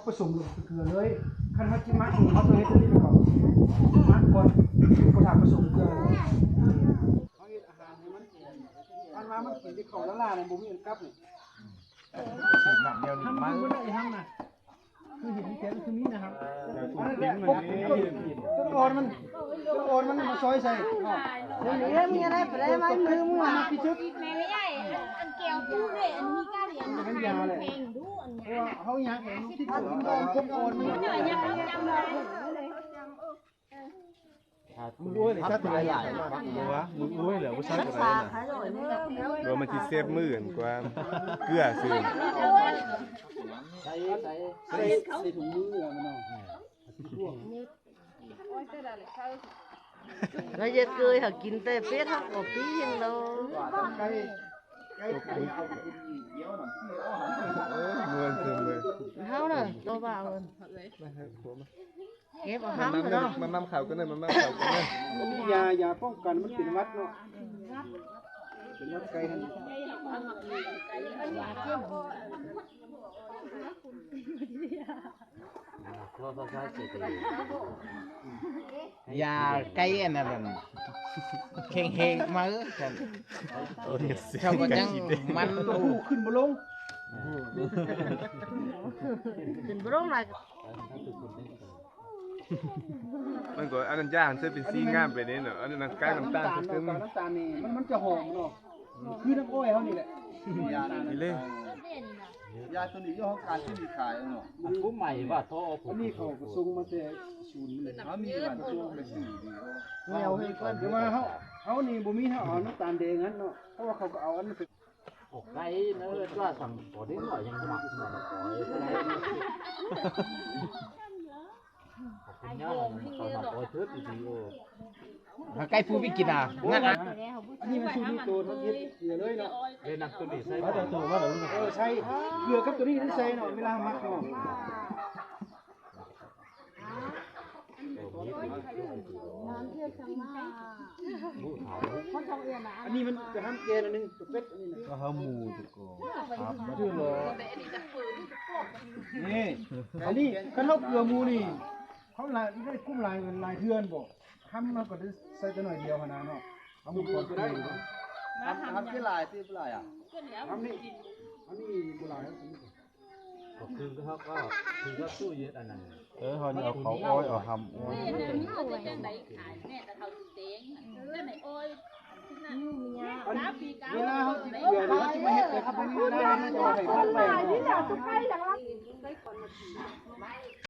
ປະສົມເກືອເລີຍ. ຄັນເຮົາຊິໝັກເຮົາຕ້ອງເຮັດແບບນີ້ກ່ອນ ໝັກກ່ອນ ບໍ່ຖ້າປະສົມເກືອເລີຍ. ເຮົາເຮັດອາຫານໃຫ້ມັນ ຄັນວ່າມັນກິນທີ່ເຂົ້າລ້າໆ ນັ້ນ ບໍ່ມີອັນກັບນີ້. ທຳມັນບໍ່ໄດ້ທຳນະ ຄືເຫັນແຕ່ຄືມີນະ ອັນນັ້ນແຫຼະ ຕົ້ນອ່ອນມັນ ຕົ້ນອ່ອນມັນມາຊອຍໃສ່ເນາະ. ເອີ ມີອະໄລໄປໄດ້ມາມື ມືທີ່ສຸດ ອັນແກ້ວຜູ້ເວ ອັນມີກາລຽນ ມັນຢາແຫຼະ ເພງດຸອັນ ເພາະວ່າເຮົາຍັງເຫັນທີ່ຕົ້ນອ່ອນມັນ ມັນຍັງຈຳໄດ້. ມື້ອື່ນນີ້ສັດຫຼາຍໆ ບໍ່ວ່າມື້ອື່ນແຫຼະບໍ່ໃສ່ກໍໄດ້ນະ ເພາະມັນຊິເຊັບມື້ກວ່າເກືອຊື່. ໃສ່ ໃສ່ ໃສ່ ໃສ່ຖົງມືເອົາເນາະ. ລະເຮັດເກີຍ ຫາກິນແຕ່ເປັດ ເຮົາກໍປີ້ງໂລ ເອີ ມ່ວນເຖິງເລີຍ ເຮົານະ ໂຕບ່າວ ເກັບເອົາ ມານຳເນາະ ມານຳເຂົ້າກັນເດີ ມານຳເຂົ້າກັນເດີ. ມີຢາ ຢາປ້ອງກັນມັນເປັນຫວັດເນາະ ເປັນຫວັດໄຂ້ຫັ້ນ. ຢາໄຂ້ອັນນັ້ນ ແຂງແຮງມາເອີ ເຈົ້າກໍຍັງມັນ ຂຶ້ນບໍ່ລົງ ຂຶ້ນບໍ່ລົງຫຼາຍ. ມັນກໍອັນນັ້ນຢາ ມັນເຊິ່ເປັນສີງາມໄປເດ້ເນາະ ອັນນັ້ນໄກ່ນ້ຳຕານ ນ້ຳຕານ ນ້ຳຕານນີ້ ມັນ ມັນຈະຫອມເນາະ ຄືນ້ຳອ້ອຍເຮົານີ້ແຫຼະ. ນີ້ເລີຍ ຢາໂຕນີ້ຢູ່ຫ້ອງການທີ່ມີຂາຍເນາະ ອັນຜູ້ໃໝ່ວ່າທໍ່ ອັນນີ້ເຂົາກໍສົ່ງມາແຕ່ສູນເລີຍ ເຮົາມີຢູ່ບ້ານຊ່ວງໄປຊື້ດີ. ແລ້ວ ແຕ່ວ່າເຮົາ ເຮົານີ້ບໍ່ມີ ເຮົາເອົານ້ຳຕານແດງຫັ້ນເນາະ ເພາະວ່າເຂົາກໍເອົາອັນນັ້ນໄປ ອອກໄກເນີ ວ່າສັງ ພໍເດັກນ້ອຍຍັງມັກເນາະ ຂອບຄຸນຍາກ ເຂົາໜ້າປ່ອຍເທີດດີໆ. ໂອ້ ໃກ້ຜູ້ໄປກິນນະ ງານ ອັນນີ້ມັນສູດນີ້ໂຕທຳອິດເຫຼືອເລີຍເນາະ ເລີຍນຳໂຕນີ້ໃສ່ ເອີ ໃສ່ເກືອກັບໂຕນີ້ໃສ່ເນາະ ເວລາໝັກເນາະ. ອັນນີ້ມັນຈະຫ້າມແກນອັນໜຶ່ງ ຕົວເປັດອັນນີ້ນະ ກໍຫ້າມໝູແຕ່ກໍ ນີ້ ອັນນີ້ຄັນເຮົາເກືອໝູນີ້ ເຮົາຫຼາຍ ໄດ້ກຸ້ມຫຼາຍ ຫຼາຍເທື່ອບໍ່ ຫ້າມເຮົາກໍໄດ້ໃສ່ແຕ່ໜ້ອຍດຽວຫັ້ນນະເນາະ ເອົາໝູກ່ອນ ຫ້າມ ຫ້າມຫຼາຍຕິ ຫຼາຍອ່ະ ຫ້າມນີ້ ອັນນີ້ບໍ່ຫຼາຍ ກໍຄືເຮົາກໍຄືເຮົາສູ້ເຮັດອັນນັ້ນ ເອີ ເຮົານີ້ເອົາເຂົ້າອ້ອຍ ເອົາຫ້ຳອ້ອຍ ມັນຈະໄດ້ຂາຍແມ່ຕາເຖົ້າຊິເຕັງ ເອີ ເວລາເຮົາຊິເກືອ ເຮົາຊິມາເຮັດແບບນີ້ ເວລາເຮົາຈະເອົາໄປໝົດໄປ